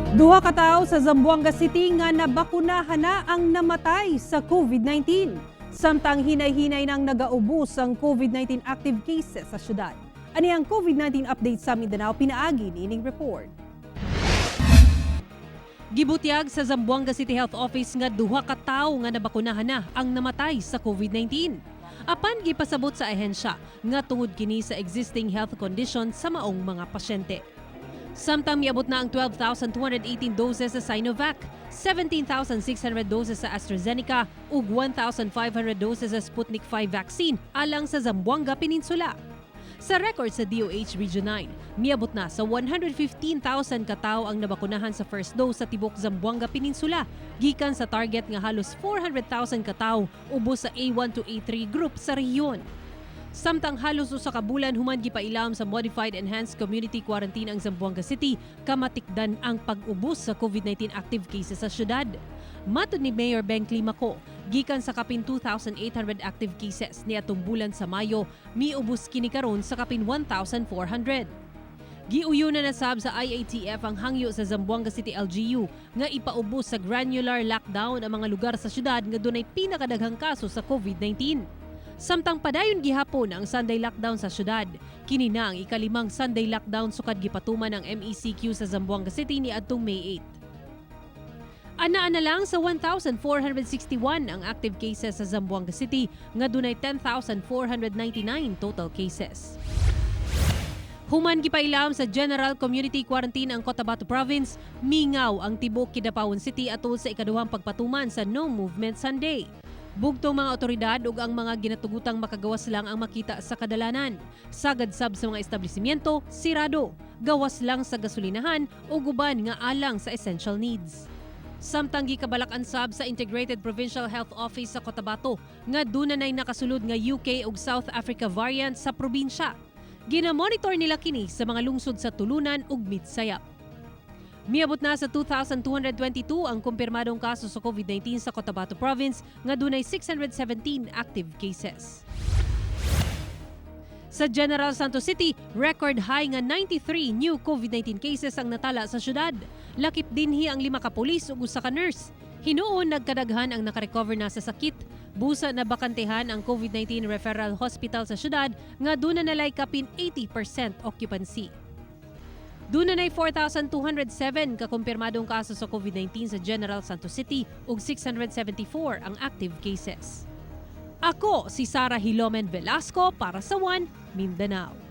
Duha ka tawo sa Zamboanga City nga nabakunahan na ang namatay sa COVID-19. Samtang hinay-hinay nang nagaubos ang COVID-19 active cases sa syudad. Ani ang COVID-19 update sa Mindanao pinaagi niining report. Gibutyag sa Zamboanga City Health Office nga duha ka tawo nga nabakunahan na ang namatay sa COVID-19. Apan gipasabot sa ahensya nga tungod kini sa existing health condition sa maong mga pasyente. Samtang miabot na ang 12,218 doses sa Sinovac, 17,600 doses sa AstraZeneca ug 1,500 doses sa Sputnik 5 vaccine alang sa Zamboanga Peninsula. Sa record sa DOH Region 9, miabot na sa 115,000 katao ang nabakunahan sa first dose sa tibok Zamboanga Peninsula, gikan sa target nga halos 400,000 katao ubos sa A1 to A3 group sa rehiyon. Samtang halos usa ka bulan human gipailawom sa Modified Enhanced Community Quarantine ang Zamboanga City, kamatikdan ang pag-ubos sa COVID-19 active cases sa syudad. Matod ni Mayor Ben Climaco, gikan sa kapin 2,800 active cases niadtong bulan sa Mayo, miubos kini karon sa kapin 1,400. Giuyunan na sab sa IATF ang hangyo sa Zamboanga City LGU nga ipaubos sa granular lockdown ang mga lugar sa syudad nga dunay pinakadaghang kaso sa COVID-19. Samtang padayon gihapon ang Sunday lockdown sa syudad. Kini na ang ikalimang Sunday lockdown sukad gipatuman ang MECQ sa Zamboanga City niadtong May 8. Ana-ana lang sa 1,461 ang active cases sa Zamboanga City nga dunay 10,499 total cases. Human gipailawom sa General Community Quarantine ang Cotabato Province, mingaw ang tibuok Kidapawan City atol sa ikaduhang pagpatuman sa No Movement Sunday. Bugtong mga otoridad ug ang mga ginatugutang makagawas lang ang makita sa kadalanan. Sagad sab sa mga establishmento, sirado. Gawas lang sa gasolinahan ug uban nga alang sa essential needs. Samtang gikabalak-an sab sa Integrated Provincial Health Office sa Cotabato nga duna nay nakasulod nga UK ug South Africa variant sa probinsya. Gina-monitor nila kini sa mga lungsod sa Tulunan ug Midsayap. Miabot na sa 2,222 ang kumpirmadong kaso sa COVID-19 sa Cotabato Province nga dunay 617 active cases. Sa General Santos City, record high nga 93 new COVID-19 cases ang natala sa syudad. Lakip dinhi ang lima ka pulis ug usa ka nurse. Hinuon nagkadaghan ang nakarecover na sa sakit. Busa na bakantehan ang COVID-19 referral hospital sa syudad nga duna nalay kapin 80% occupancy. Duna nay 4,207 kakumpirmadong kaso sa COVID-19 sa General Santos City ug 674 ang active cases. Ako si Sara Hilomen Velasco para sa One Mindanao.